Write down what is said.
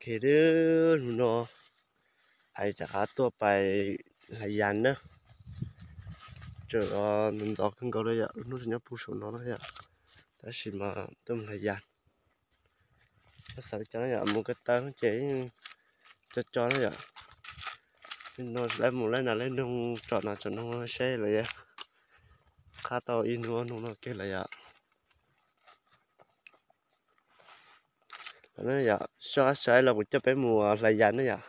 Ces hnub no hais rov qab tuaj pais hlais yas na. Tseem ntxov kawg nkaus li yom, lub hnub tseem nyob puag saum no na yom, tab sis mas tuaj mus hlais yas. Xav li cas na yom, mus ko taw ces yeej co co na yom. No lawv mus lawv nas lawv noog, tsom nas tsom noog seb lawv qab tau ib hnub ob hnub no kiag lawm yom. Yom, soj qab saib los kuv coj peb mus hlais yas na yom.